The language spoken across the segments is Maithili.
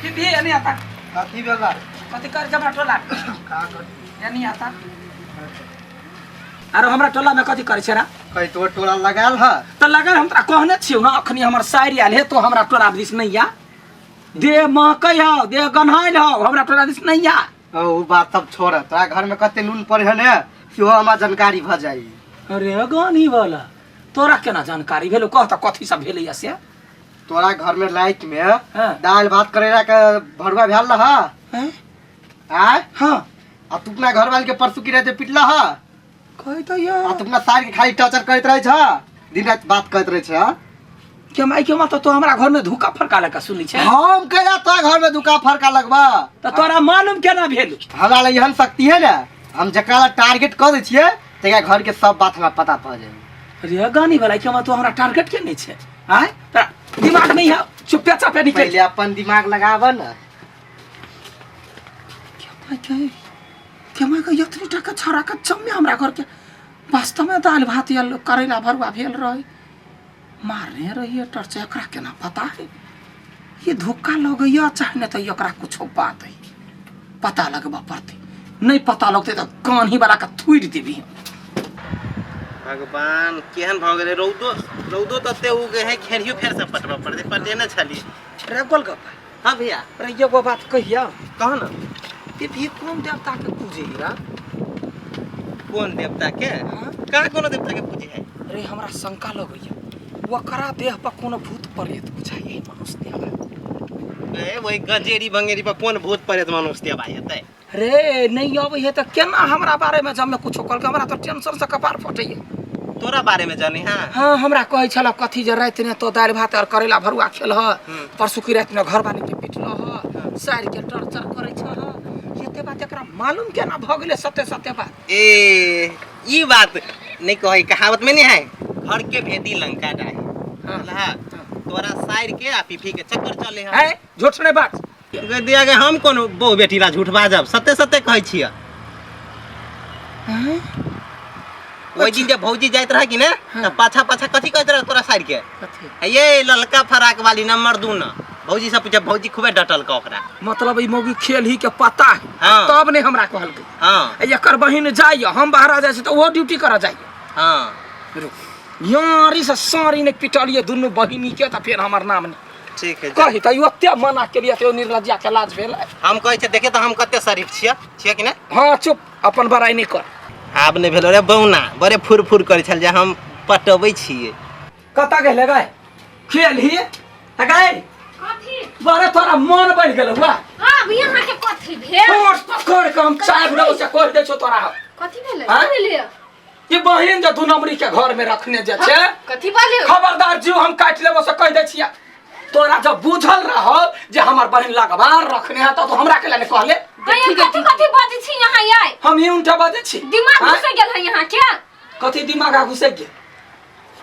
फिर भी नहीं आता। कथी भेला? कथी कर हमरा टोला? का कर? ये नहीं आता। आरो हमरा टोला में कथी करे छै रा? कहीं तोर टोला लगायल है? तऽ लगल हम तोरा कहने छियौ ने, अखनी हमर साइर आयल हे, तो हमरा टोला दिस नहीं आ। देह महकै हौ, देह गन्हाइल हौ, हमरा टोला दिस नहीं आ। ओ बात सब छोड़, तोरा घर में कते नून पड़े है ने, सेहो हमरा जानकारी भ जाई। अरे गानी वाला, तोरा केना जानकारी भेलो? कह तऽ कथी सब भेलैया से। तोरा घर में लाइट में हाँ। दाल भात करेला के भरुआ भेल रहा। हैं? आय? हाँ। आ तू अपना घर वाले के परसू की रहते पिटला हा। कहि तऽ ये। आ तू अपना सार के खाली टॉर्चर करैत रहे छ, दिन रात बात करैत रहे छ। के माय के माँ, तो हमरा घर में धोखा फरका लगा सुनी छै। हम केना तोरा घर में धोखा फरका लगबा? तऽ तोरा मालूम केना भेल? हमरा लग एहन शक्ति है ने, हम जकरा ला टारगेट कऽ दै छियै तकरा घर के सब बात हमरा पता पड़ जाए। अरे गानी वाला के माँ, तो हमरा टारगेट के नहीं छै? आय तोरा दिमाग नहीं है? चुपे चापे निकल। पहले अपन दिमाग लगाब न। के माय के, एतनी टाका छौड़ा के चम्मे हमरा घर के वास्तव में दालि भात या करैला भरुआ भेल रहे, मारने रहिए टर्च, एकरा केना पता है? ये धोखा लगैया, चाहे नहीं तो एकरा कुछो बात है, पता लगबऽ पड़तै। नहीं पता लगतै तऽ कान्ही वाला के थुड़ि देबी। भगवान, केहन भऽ गेलै रौदो! रौदो तते उगे है, खेरियो फेर से पटबऽ पड़तै। पटेने छलियै। रे गोलगप्पा। हाँ भैया। अरे एगो बात कहिया? कह न। ये भी कोन देवता के पूजे रा? कोन देवता के? हाँ? कहाँ कोनो देवता के पूजे है। अरे हमरा शंका लगैया, ओकरा देह पर कोनो भूत प्रेत बुझाइए मनुष्य देह। ए वही गजेरी बंगेरी पर कोन भूत प्रेत मनुष्य देह भाई हेतै? रे नहीं अबै है तऽ केना हमरा बारे में जब कुछो कहलकै? हमरा तऽ टेंशन से कपार फटैया। तोरा बारे में जानी? हाँ। हाँ, हमरा कहै छल कथी जे राति ने तो दालि भात और करैला भरुआ खेल ह, परसू की राति ने घरवाली के पिटल ह, सारि के टर्चर करै छल। एते बात एकरा मालूम केना भऽ गेलै? सत्य सत्य बात। ए ई बात नहीं कहै, कहावत में नहीं है, घर के भेदी लंका डाहे। हाँ। हाँ। तोरा साइर के आ पीपी के चक्कर चले है। है झूठ नहीं बात। गै दिया गे, हम कोनो बहु बेटी ला झूठ बाजब? सत्य सत्य कहै छियै। ओहि दिन जे भौजी जाइत रहे कि ने, तऽ पाछा पाछा कथी कहैत रहे तोरा साइर के? कथी? ये ललका फराक वाली नंबर 2 न। भौजी से पूछे, भौजी खूबे डटल का ओकरा। मतलब ई मौगी खेल ही के पता है। हाँ। तब नहीं हमरा कहलकै। हाँ। आ एकर बहिन जाइए, हम बाहर जाइ छी तऽ ओहो ड्यूटी करऽ जाइए। हाँ। रुक, यारी से सारी ने पिटलिए दुनू बहिनी के, तऽ फेर हमर नाम नहि। ठीक है। कही तऽ ओते मना केलिए तऽ निर्लज्जा के लाज भेल। हम कहै छियै, देखे तऽ हम कते शरीफ छियै, छियै कि नहि? हाँ, चुप, अपन बड़ाई नहि कर। आब नहि भेलो रे बौना, बड़े फुर फुर करै छल जे हम पटबै छियै। कतऽ गेलै गै खेलही गै? कथी? बड़े तोरा मन बढ़ि गेलौ वाह। आब यहाँ के कथी भेल? तोर पकड़ के हम चाय बनाउ से कहि दै छौ तोरा। कथी भेलै? आँय? की भेलै? ई बहिन जे दू नंबरी के घर में रखने जे छै। कथी बाजू? खबरदार, जीव हम काटि लेबो से कहि दै छियै तोरा। जब बुझल रहो जे हमर बहिन लगवार रखने है, तो हमरा के नहीं कहले? गई, कथी कथी बाजै छी यहाँ आइ? हम ही उनटा बाजै छी? दिमाग आँय? घुसि गेल है यहाँ के। कथी दिमाग आ घुसि गेल?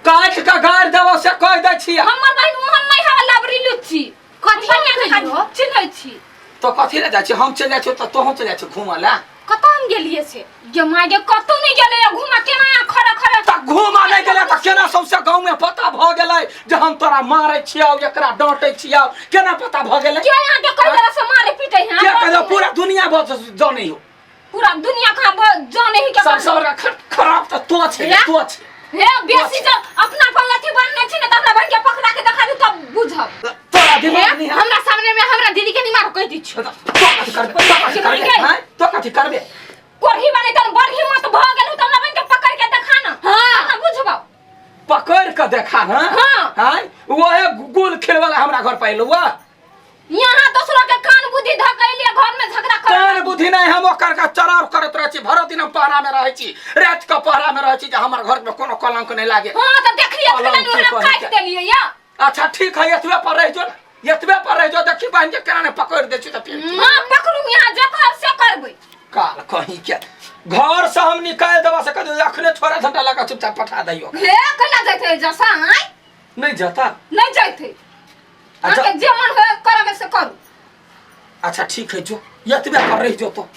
काटि के गाड़ि देबो से कहि दै छियै। हमर बहिन ओहन नहि हवा लबरी लुच्ची। कथी बढ़िआँ भेल हो? चिन्है छी। तो कथी ले जाइ छी? हम चलि जाइ छी तऽ तोहूँ चलि जाइ छी घूमऽ लए। कतऽ हम गेलियै से गे माय गे? कतौ नहि गेलै घूमऽ, केना यहाँ खड़ा खड़ा? तऽ घूमऽ नहि गेलै तऽ केना सौंसे गाँव में पता भऽ गेलै जे हम तोरा मारै छियौ, एकरा डाँटै छियौ? केना पता भऽ गेलै? के यहाँ के कहि देला से मारे पीटे हैं? के कहियो? पूरा दुनिया भऽ जानै हो। पूरा दुनिया कहाँ जाने ही के? सबसे बड़का खराब तऽ तो छै। हे? तो छै। हे, बेसी जब अपना पर अथी बनने छी ने, तऽ हमरा बहिन के पकड़ा के देखा दू तब बुझब। तोरा दिमाग हे, नहीं है। हमरा सामने में हमरा दीदी के नहीं मारो, कहि दी छी। तो कथी करबे? तो कथी करबे? हैं? तो कथी करबे? कोढ़ी बने तन बड़ हिम्मत भऽ गेल त हमरा बहिन के पकड़ के देखा ना। हाँ। ना बुझबौ। पकड़ के देखा ना। हाँ। हैं? वहे गुल खेलवाला हमरा घर पर एलौ। यहाँ दोसरो के कान बुद्धि धकैलिए, घर में झगड़ा कर। कान बुद्धि नहीं, हम ओकर का चरार करत रहै छी। भरो दिन हम पहरा में रहै छी, रात के पहरा में रहै छी जे हमर घर में कोनो कलंक नहीं लागे। हां, त देखलिए कलंक खिलानी की हमरा कहै काटि छै? देलिए या। अच्छा ठीक है, एतबे पर रह जो ना, एतबे पर रह जो। देखी बहन के केना ने पकड़ दे छी तऽ फिर। हां, पकड़ू, यहाँ जे कहब से करबै। काल कहीं के घर से हम निकाल देबा से कह, अखने छोरा झंडा लगा चुपचाप पठा दैयो। हे, कैला जाइते जसा आय? नहीं जाता? नहीं जाइते। अच्छा। अहाँके जे मन होय करबै से करू। अच्छा ठीक है, जो एतबे पर रह जो तो।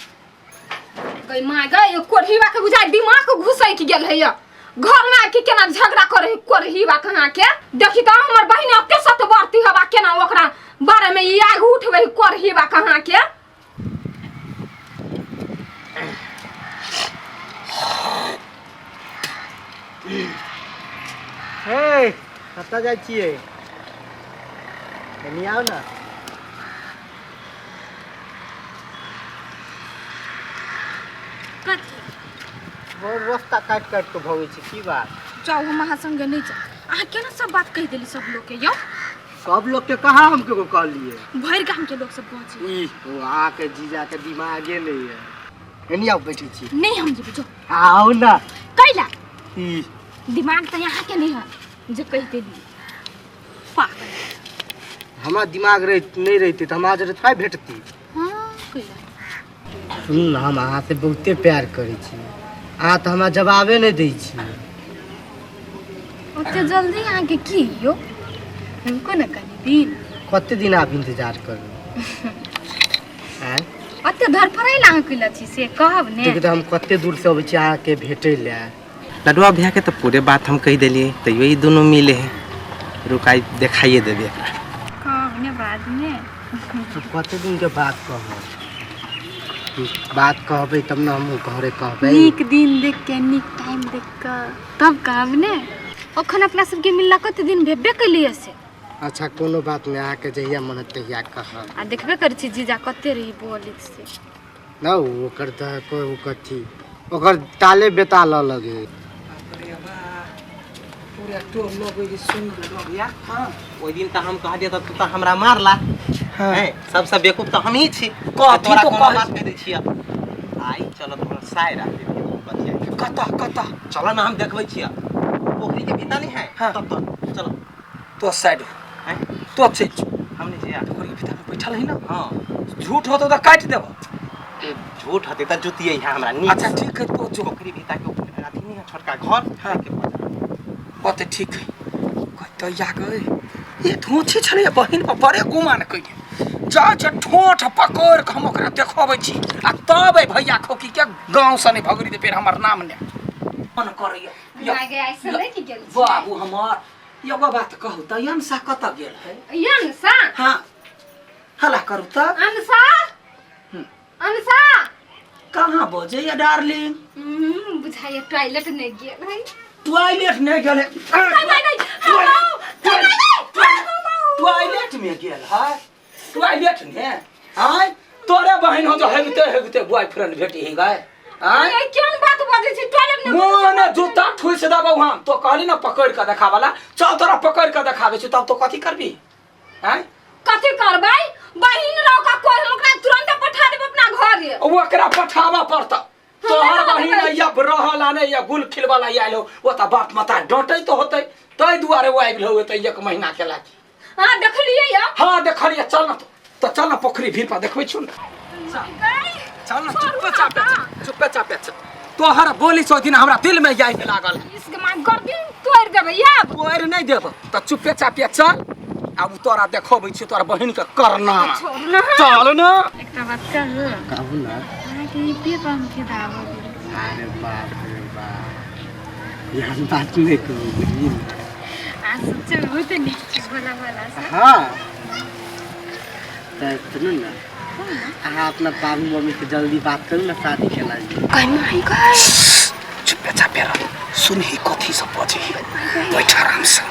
गई माय गई, यो कोढ़ीबा के बुझाय दिमाग घुसैक गेल है। या घर में आके केना झगड़ा करे कोढ़ीबा कहाँ के। देखी त हमर बहिन अते सत बढ़ती हवा, केना ओकरा बारे में ई आग उठबै देबै कोरहीबा कहाँ के। हे, कतऽ जाइ छियै? कनि आउ ने। कथी? बहुत रास्ता काटि काटि कऽ भगै छै, की बात? जाउ, हम अहाँ संगे नहि जाउ। अहाँ केना सब बात कहि देली सब लोकके यौ? सब लोग के कहाँ हम केको कहलिए? भरि गाम के लोक सब पहुँचे। ई ओ अहाँके जीजा के दिमागे नहीं है। एनी आउ, बैठे छी। नहीं, हम जेबै, जो। आउ ना। कैला? ई दिमाग तऽ यहाँ के नहीं है जे कहि देली, पागल। हमरा दिमाग रह नहीं रहते तऽ हमरा जरे थोड़ा भेटती। हाँ, कैला? सुनू ने, हम अहाँ से बहुते प्यार करै छी, अहाँ तऽ हमरा जवाबे नहि दै छी। ओते जल्दी अहाँके की यौ? रुको ने कनि दिन। कते दिन आब इंतजार करू, आँय? ओते धरफड़ाइ ला अहाँ कैला छी से कहब ने। देखियौ तऽ, हम कते दूर से अबै छी अहाँके भेटै लए। लडुआ भैया के तऽ पूरे बात हम कहि देलियै, तैयो ई दुनू मिले है। रुकाइ, देखाइए देबै एकरा। कहब ने बादमे। तो कते दिन के बाद कहब? बात कहबै तब ने हमहूँ घरे कहबै। नीक दिन देख के, नीक टाइम देख के तब कहब ने। अखन अपना सबके मिलला कते दिन भेबे कैलियै से। अच्छा, कोनो बात नहि, अहाँके जहिया मन होत तहिया कहब। आ देखबे करै छी जीजा कते रही बोलित से। न ओकर तऽ कोइ ओ कथी, ओकर ताले बेताल लगे। पूरा टोल लोग जे सुन लेलक या। हाँ। ओहि दिन तऽ हम कहलियै तऽ तू तऽ हमरा मारला। हाँ। हैं, सबसँ बेवकूफ तऽ हमही छी। कथी? तोरा तो कोनो कहै बात कहि दै छियै। आइ चल तोरा साय राखि बतिया। कतऽ कतऽ? चल ना, हम देखबै छियै। पोखरी के भीतर नहीं है? हाँ। तब तो चलो। तो साइड हो। हैं? तो चलि जो। हम नहीं जिया। पोखरी के भीतर में बैठल है ना? हाँ। झूठ होतो तऽ काटि देबो। ए, झूठ हते तऽ जुतियै है हमरा नीक। अच्छा, ठीक है, तो जो। पोखरी भीतर के ऊपर अथी नहीं है, छोटका घर? हाँ। के बजा। ओते ठीक है। कतऽ या गए ये धोछी छलै बहिन पर बड़े गुमान कइले। जा जे ठोठ पकड़ के हम ओकरा देखबै छी आ तब ए भैया खोकी के गाँव से नहीं भगरी दे, फेर हमर नाम ने मन करैया। माय गे, आइ से नहि की गेल छी? बाबू हमर, एगो बात कहू तऽ, अंशा कतऽ गेल है? अंशा? हाँ, हला करू तऽ। अंशा, अंशा। कहाँ बजैया डार्लिंग? बुझाइए टॉयलेट नहीं गेल है। टॉयलेट नहीं गेल है? नहीं नहीं नहीं, टॉयलेट में गेल है, टॉयलेट में। आय तोरे बहिन हो जो हेगते हेगते बॉयफ्रेंड भेटी ही गए, आय? ए, केहन बात बजै छी? टॉयलेट में? मोने जूता ठुस देबौ हम। तो कहली ना पकड़ के देखावला, चल तोरा पकड़ के देखाबै छी, तब तो कथी करबी, आय? कथी करबै? बहिन रहो का कोई, हम ओकरा तुरंत पठा देब अपना घरे। ओकरा पठाबऽ पड़त। तोहर बहिन या रहल आ नहि या गुल खिलबला आयल हो, ओ तऽ बाप मता डाँटै तऽ होतै, ताहि दुआरे ओ आबि गेल होतै एक महीना के लागी। हाँ, देखलियै या? हाँ, देखलियै। चल ना तो चल ना, पोखरी भीड़ पर देखबै छु ने। चल ना, चुप्पे चापे चल, चुप्पे चापे चल। तोहर बोली सौ दिन हमरा दिल में जाय लागल। इसके मां गर्दन तोड़ देबै आब। तोड़ि नहि देब तऽ चुप्पे चापे चल, आब तोरा देखबै छी तोरा बहिन के करनामा। छोड़ ना। चल ना। एकटा बात कहू? कहू ना। अहाँके ई पे पर हम फिदा भऽ गेल। अरे बाप रे बाप, एहन बात नहि कहू, बुझलियै ने? आ सोचै बहुत नीक छी, भोला भोला सा। हाँ, तऽ सुनू ने, अहाँ अपना बाबू मम्मी से जल्दी बात करू ने शादी के लागी। कहीं गई। चुप्पे चापे रह, सुनही कथी सब बजै बैठ आराम से।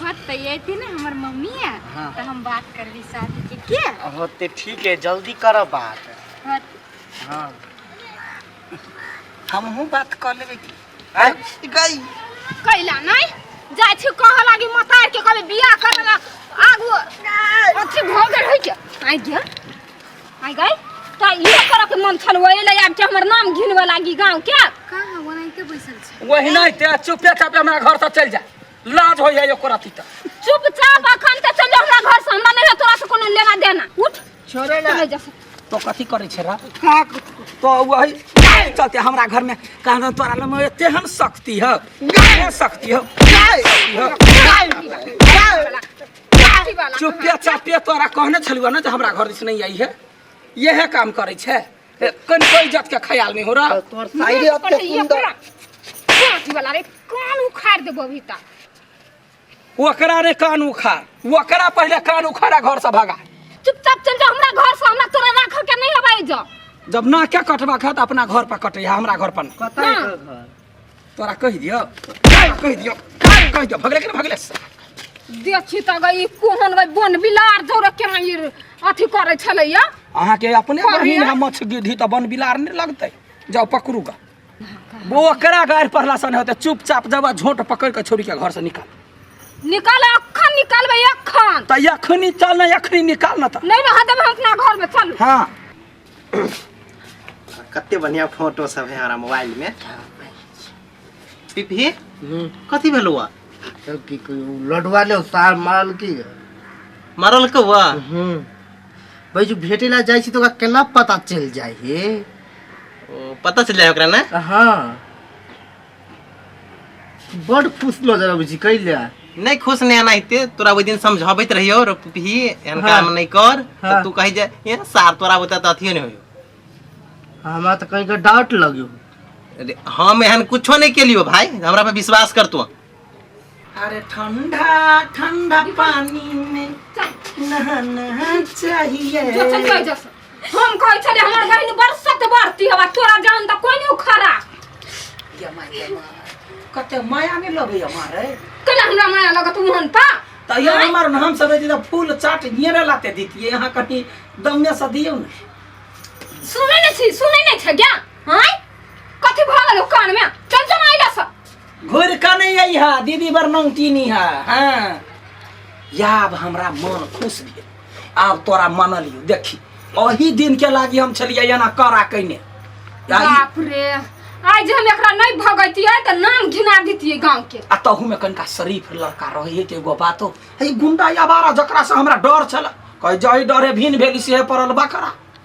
हाँ, तऽ अयती ने हमर मम्मी है। हाँ। तऽ हम बात करबी शादी के के। होते, ठीक है, जल्दी करब बात। हाँ। हाँ। हमहूँ बात कऽ लेबै की? गई। कैला नहीं जाइ छी कह लागी मतार के, कहबै बियाह करे ला आगू अथी भऽ गेल है के। आइ गेल, आइ गई तऽ इहो करऽ के मन छल, ओहि ले आबि के हमर नाम घिनबऽ लागी गाँव के। कहाँ ओनाहिते बैसल छै? वही नहीं ते चुपे चापे हमरा घर से चलि जा, लाज होइए एको रति तऽ। चुपचाप अखन तऽ चलि जाउ हमरा घर से, हमरा नहीं है तोरा से कोनो लेना देना। उठ। छोड़े ना। चले जा। तो कथी करै छै रा? तो वही चलते हमरा घर में कहना, तोरा लग में एते हम शक्ति है, है शक्ति है, चुपे चापे तोरा कहने छलियो ना जे हमरा घर दिस नहीं आई है। यह काम करै छै, कनिको इज्जत के ख्याल नहीं हो रहा। तोहर साइडे एते सुंदर। वाला रे, कान उखाड़ देबो अभी तक। ओकरा रे कान उखाड़, ओकरा पहले कान उखाड़ा, घर से भगा। चुपचाप चल जाओ हमरा जा। जब ना क्या कटबा खा त अपना घर पर कटे हमरा घर पर नहीं। कतऽ है तोहर घर? तोरा कहि दियो, कहि दियो, कहि दियो, भगले कि ना भगले? देखी त गई कोहन गई बन बिलार जौरे केना ई अथी करै छलैया। अहाँ के अपने कहिया? बहिन है मछ गिद्धी त बन बिलार नहीं लगतै। जाओ पकड़ू गा, वो ओकरा गारि पढ़ला सन होते। चुपचाप जब झोंट पकड़ के छोड़ी के घर से निकाल। निकाल, अखन निकालबै अखन। त अखनी चल ना, अखनी निकाल ना त। नहीं रह देबै हम अपना घर में, चलू। हाँ। कते बढ़िया फोटो सब है हमारा मोबाइल में। पिपी हम्म। कथी भेलौ? तब की कहियो, लडुआ ने सार मारल की। मरल कौआ? हम्म, भाई जो भेटे ला जाइ छी तो ओकरा केना पता चलि जाइ हे? ओ, पता चल जाए ओकरा ने। हाँ, बड खुश नजर अबै छी कैला? नहीं, खुश नहीं एनाहिते तोरा ओहि दिन समझाबैत रहियो रे पिपी, एहन हाँ। काम नहीं कर तऽ हाँ। तू कही जे ए सार तोरा बुते तऽ अथियो नहीं होयो। हमरा तऽ कहीं के डाउट लग्यो। अरे हम एहन कुछो नहीं केलियो भाई, हमरा पे विश्वास कर तू। अरे ठंडा ठंडा पानी में नहाना चाहिए। जो चल कहि जस हम कहै छलियै हमर बहिन बरसत बढ़ती हवा तोरा जान त कोइ नहीं उखड़ा। ये माय, ये माय, कते माया नहीं लगैया मारे। केना हमरा माया लगत ओहन पा? तऽ ये हमर न हम सब तऽ फूल चाट नियर लाते दितियै, अहाँ कनी दमे से दियौ ने। सुनै नै छी, सुनै नै छै क्या? आँय, कथी भऽ गेलौ कान में? चल चल आइला से। घुरि कऽ नहि अइहा दीदी, बड़ नौटीनी है। हाँ, याब हमरा मन खुश भेल, आब तोरा मनलियौ। देखी, ओही दिन के लागी हम छलियै एना कड़ा कयने। आ ई- बाप रे, आइ जे हम एकरा नहीं भगैतियै तऽ नाम घिना दितियै गाँव के। आ तहूमे कनिका शरीफ लड़का रहै तऽ एगो बातो है, गुंडा आवारा जकरा से हमरा डर छल, कहै जही डरे भिन भेली से पड़ल बकरा।